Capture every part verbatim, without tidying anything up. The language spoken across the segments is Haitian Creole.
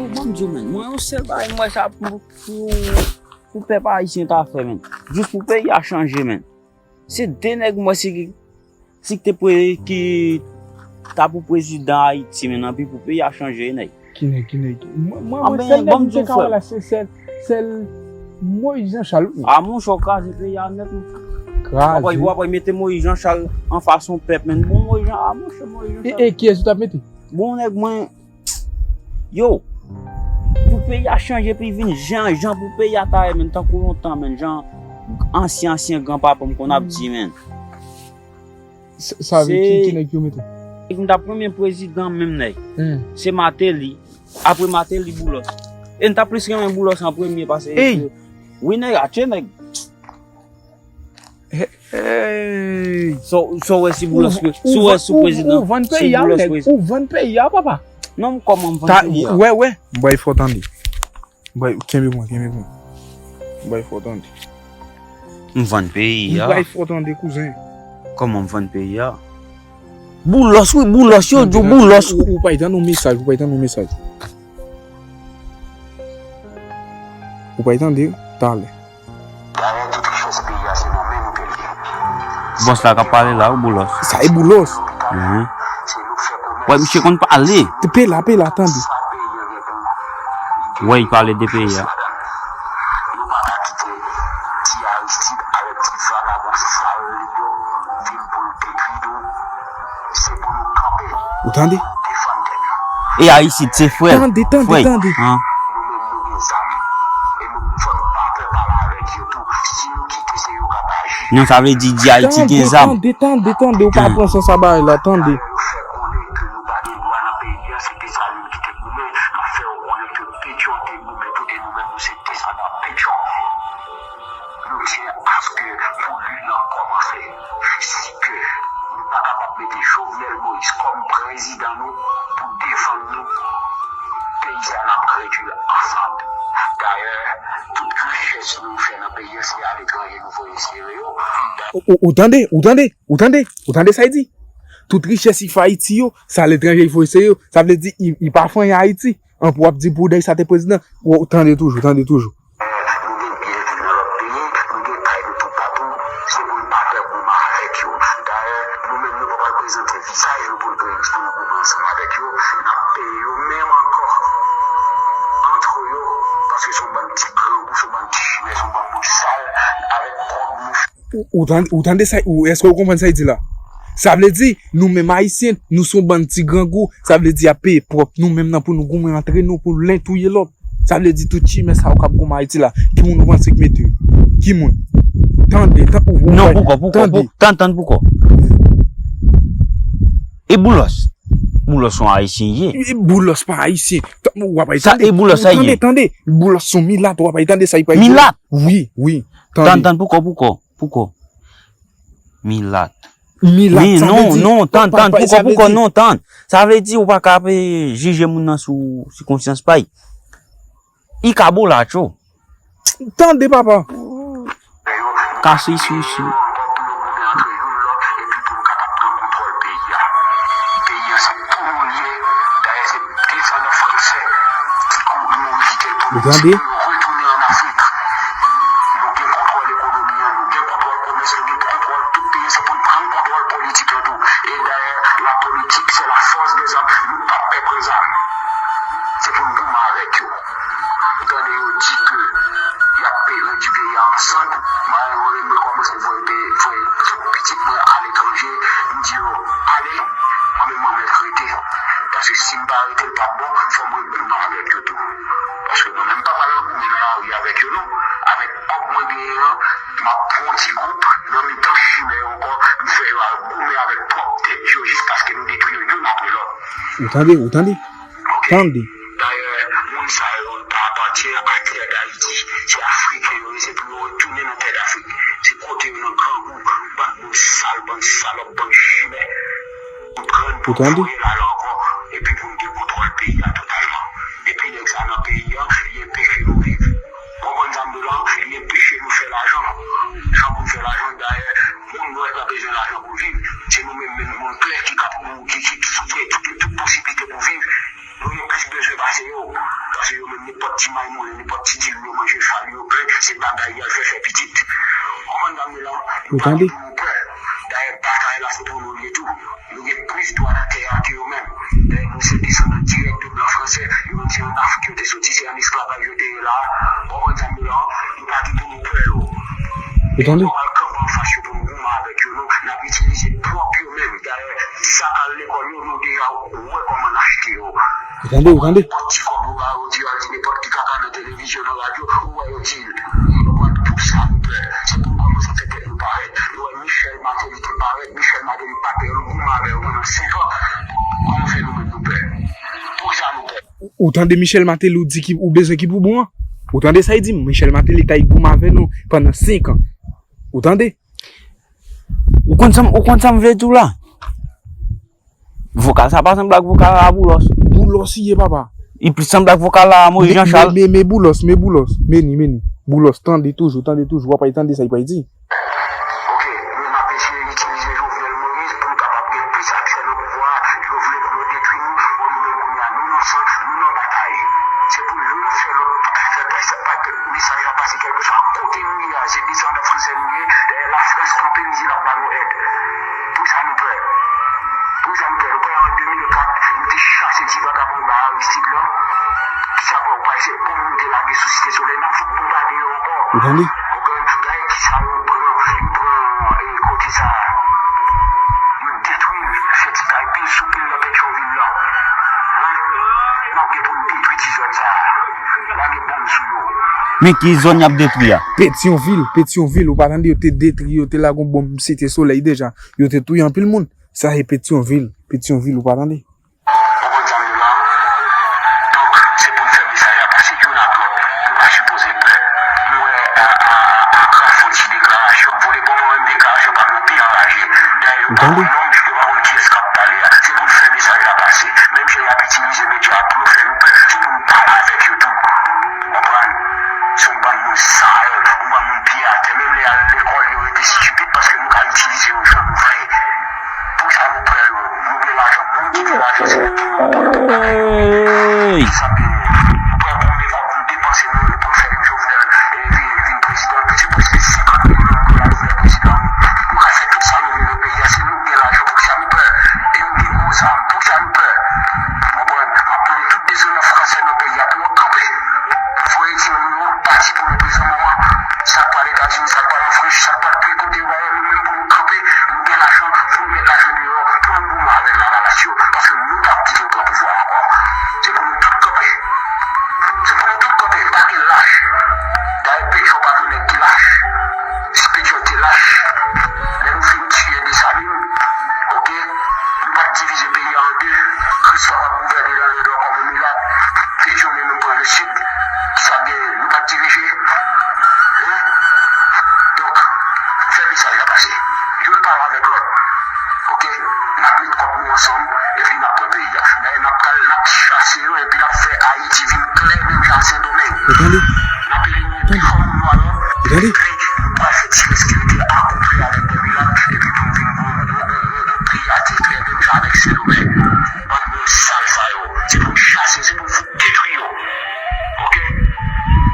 Ban m di w, menn, mwen, yon sèl bagay m wè sa pou, pou, pou pèp ayisyen ta fè, menn. Jis pou peyi a chanje, menn. Se de nèg m wè si, si ki te pre, ki ta pou prezidan Ayiti, menn, anpi pou peyi a chanje, nèg. Ki nèg, ki nèg? Mwen, mwen, mwen, sèl nèg m te ka wè la, se sèl, sèl Moïse Jean Charles, wi. A, monchè, w kraze peyi a nèt, wi. Kraze. W ap, w ap mete Moïse Jean Charles anfas yon pèp, menn. Bon, Moïse Jean, a, monchè, Moïse Jean Charles. E, e kiyès ou t ap mete? Bon, nèg, mwen, yo, pou peyi a chanje, pou vin jan, jan pou peyi a ta ye, menn, tankou lontan, menn, jan ansyen, ansyen granpapa m konn ap di, menn. Sa, sa vle di ki nèg yo mete? M ta premye prezidan menm, nèg. Se Martelly. Apre Martelly, Boulos. E m ta plis renmen Boulos an premye pase. Wi, nèg, atche, nèg. Hey. So, so, wè si Boulos, si wè si prezidan. Ou vann peyi a, nèg. Ou vann peyi a, papa. Non, kòman m vann peyi a? Wè, wè. M bay fò tande. Bay, kenbe mwen, kenbe mwen. Bay fò tande. M vann peyi a. Bay fò tande, kouzen. Kòman m vann peyi a? Boulos, wi, Boulos, yo di w Boulos. Ou, ou pral tande yon mesaj, ou pral tande yon mesaj. Ou pral tande talè. Dayè, tout richès peyi a, se nan men nou ke l ye. Bòs la k ap pale la, wi, Boulos. Sa e Boulos. Wè, misye konn pale. Te pe la, pe la, tande. Wè, li pale de peyi a. Nou pa ka kite ti Aristide avèk ti vagabon sal li yo vin pou l detwi nou. Se pou nou kanpe. Ou tande? Pou defann tèt nou. E Aristide se frè. Tande, tande, tande. Nou menm nou gen zam. E nou fò nou pa pè pale avèk yo tou. Si nou kite, se yo k ap aji. Non, sa vle di, di Ayiti gen zam. Tande, tande, tande, tande, ou pa pran sans a bagay la, tande. Yo fè konnen ke nou pa gen dwa nan peyi a, se Desalin ki te goumen, m ap fè yo konnen ke Petyon te goumen tou, e nou menm nou se desandan Petyon. Nou tyen aske pou lit lan kòmanse, jis si ke nou pa kapab mete Jovenel Moïse kòm prezidan nou pou defann nou, peyi sa n ap redwi l ansanm. Dayè, tout richès nou fè nan peyi a, se aletranje nou voye sere yo. Ou, ou, ou tande, ou tande, ou tande, ou tande sa y di? Tout richès li fè Ayiti yo, se aletranje li voye sere yo. Sa vle di, li, li pa fè anyen Ayiti. Anpi w ap di pou Dèy sa te prezidan. Ou, ou tande toujou, tande toujou. Nou gen byen nan lòt peyi, nou gen kay nou toupatou, se pou n pa pè goumen avèk yo. Dayè, nou menm nou pa pral prezante vizaj nou pou n, pou n goumen ansanm avèk yo, n ap peye yo menm ankò antre yo, paske se yon bann ti grangou, se yon bann ti chimè, se yon bann moun sal, avèk kòb nou. Ou, ou tande, ou tande sa, ou, èske ou konprann sa y di la? Sa vle di, nou menm Ayisyen, nou se yon bann ti grangou, sa vle di y ap peye pwòp nou menm nan pou nou goumen antre nou, pou len touye lòt. Sa vle di tout chimè sa yo k ap goumen Ayiti la, ki moun ou panse k mete yo? Ki moun? Tande, tan, ou, ou, non, poukò, poukò, tande. Pou, tann, tann, poukò? E Boulos? Boulos se yon Ayisyen ye. E Boulos pa Ayisyen. Tan, w ap tande. Sa, e Boulos sa ye? Tande, tande. Boulos se yon milat, w ap tande sa y pral di. Milat? Wi, wi. Tann, tann, poukò, poukò, poukò? Milat. Milat, sa vle di, non, non, tann, tann, poukò, poukò, non, tann. Sa vle di ou pa ka ap jije moun nan sou, sou konsyans pa y. I ka bolatcho. Tande, papa. Kase sou, sou. Ou tande? Ou tande yo di ke y ap pe redwi peyi a ansanm. Mwen, mwen menm, mwen kòmanse voye pe, voye tout pitit mwen aletranje. M di yo, ale, mwen menm, mwen mèt rete. Paske si m pa rete, l p ap bon, fò mwen goumen avèk yo tou. Paske mwen menm, m pa pral goumen nan lari avèk yo, non. Avèk kòb mwen genyen an, m ap pran yon ti gwoup nan mitan chimè yo ankò, m fè yo al goumen avèk pwòp tèt yo, jis paske nou detwi yo youn apre lòt. Ou tande, ou tande? Tande. Dayè, moun sa yo pa apatyen a tè Dayiti. Se Afriken yo ye, se pou yo retounen nan tè Dafrik. Se kote yo nan grangou, bann moun sal, bann salòp, bann chimè. Ou tande? Pou voye l ale ankò, epi pou n gen kontwòl peyi a totalman. Depi nèg sa nan peyi a, li enpeche nou viv. Konprann sa m di w la? Li enpeche nou fè lajan. Jan pou n fè lajan, dayè, moun nwè pa bezwen lajan pou viv. Se nou menm, menm moun klè ki kab, ki, ki, ki, ki gen tout, tout posiblite pou viv. Nou gen plis bezwen pase yo. nenpòt ti maymoulen, nenpòt ti dil yo manje chal yo plen, se bagay y al fè fè pitit. Konprann dam yo la? Ou tande? Pou nou pè. Dayè, batay la se pou nou l ye tou. Nou gen plis dwa nan tè a ke yo menm. Dayè, nou se desandan dirèk de blan franse. Yo menm se ann Afrik yo te soti, se ann esklavaj yo te ye la. Ou konprann sa m di w la? Nou pa gen pou nou pè yo. Ou tande? Yo pral kanpe anfas yo pou nou goumen avèk yo, non. N ap itilize pwòp yo menm. Dayè, sa k al lekòl yo, nou deja wè kòman n achte yo. Ou tande, ou tande? Nenpòt ti kòb yo ba yo, di yo al di nenpòt ki kaka nan televizyon, nan radyo, ou wè yo di l. Ou konprann? Pou sa nou pè. Se pou n kòmanse fè tèt nou parèt. Nou wè Michel Martelly te parèt, Michel Martelly pa pè yo, nou goumen avè yo pandan senk an. Kòman fè nou menm nou pè? Pou sa nou pè? Ou, ou tande Michel Martelly, ou di ki, ou bezwen ki pou bon an? Ou tande sa y di? Michel Martelly ta y goumen avè nou pandan senk an. Ou tande? Ou konn sa m, ou konn sa m vle di w la? Vokal sa pa sanble ak vokal a Boulos. Boulos li ye, papa. Li plis sanble ak vokal a Moïse Jean Charles. Men, men, men Boulos, men Boulos. Men ni, men ni. Boulos, tande toujou, tande toujou. W ap tande sa y pral di. Ok, nou, n ap eseye itilize Jovenel Moïse pou l kapab gen plis aksè nan pouvwa a. Yo vle pou yo detwi nou. Bon, nou menm kounye a, nou nan sant, nou nan batay. Se pou youn fè lòt fè, fè, fè, fè mesaj la pase kèlkeswa kote nou ye a. Se desandan franse nou ye. Dayè, Lafrans kanpe, li di l ap ba nou èd. Pou sa nou pè. Pou sa nou pè. Nou pè an de mil kat, nou te chase ti vagabon ba Aristide lan. Kisa pè ou pa eseye? Bon, nou te lage sou Site Solèy, n ap fout bonbade yo ankò. Ou tande? Ou konprann? Dayè, kisa yo pran, yo pran, e, kote sa a? Yo detwi l, fè ti kay pil sou pil nan Petyonvil lan. Hen? N ap gen pou n detwi ti zòn sa a. Lage bonm sou yo. Men ki zòn y ap detwi a? Petyonvil, Petyonvil, ou pa tande yo te detwi, yo te lage yon bonm Site Solèy deja. Yo te touye anpil moun. Sa se Petyonvil, Petyonvil, ou pa tande? Ou konn sa m di w la? Donk, se pou n fè mesaj la pase youn ak lòt. Nou pa sipoze pè. M wè a, a, a, Akra fè yon ti deklarasyon, vole bon, mwen menm deklarasyon pa m nan pi anraje. Dayè, yo pa konn nonm, yo pa konn kiyès k ap pale a. Se pou n fè mesaj la pase. Menm jan y ap itilize medya a pou yo fè nou pè, se pou n pale avèk yo tou. Konprann? Se yon bann moun sal, yon bann moun pye atè. Menm lè y al lekòl, yo rete estipid paske nou ka itilize yo jan nou vle. Pou sa nou pè yo, nou gen lajan, moun ki gen lajan, se pou yo pè. Hey! Sa gen, nou pè pou nou, nou depanse nou pou fè Jovenel, e, vin, vin prezidan. Se prèske senkant milyon dola nou vle prezidan. Nou ka fè tout sa nou vle nan peyi a, se nou ki gen lajan pou sa nou pè. E nou gen gwo zam pou sa nou pè. Konprann? M ap mande tout desandan franse nan peyi a pou yo kanpe. Voye timoun yo pati pou leprezan moman. Sa k pral Etazini, sa k pral an Frans, sa k pral tout kote yo, nou menm pou nou kanpe, nou gen lajan, pou nou met lajan deyò, pou nou goumen avèk lavalas yo, paske nou p ap kite yo pran pouvwa a ankò. Se pou nou tout kanpe. Se pou nou tout kanpe, pa gen lach. Dayè, Petyon pa t yon nèg ki lach. Si Petyon te lach, lè nou fin tiye Desalin, oke, nou pa t divize peyi a an de. Christophe ap gouvène nan Nòdwès kòm yon milat. Petyon li menm pran Lesid. Kisa k genyen? Nou pa t dirije. Hein? Donk, fè mesaj la pase. Youn pale avèk lòt. Oke? N ap met kòb nou ansanm, epi n ap pran peyi a. Dayè, n ap pral, n ap chase yo, epi n ap fè Ayiti vin klè menm jan ak Sendomeng. Ou tande? N ap elimine pi fò moun nwa yo, epi nou pral fè ti rès ki rete akouple avèk dè milat, epi pou n vin yon, yon, yon, yon, yon peyi a te klè menm jan avèk Sendomeng. Bann moun sal sa yo, se pou n chase, se pou n fout detwi yo. Oke?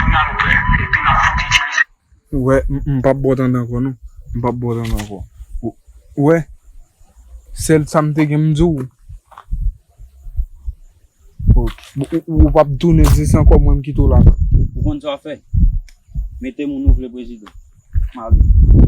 Kounye a nou pè, epi n ap fout itilize. Ou wè, m, m p ap ba w tande ankò, non. M p ap ba w tande ankò. Ou, ou wè, sèl sa m te gen m di w. Ou, ou, ou, ou p ap tounen di s ankò, mwen m kite w la. Ou konn sa w ap fè? Mete moun ou vle prezidan. M ale.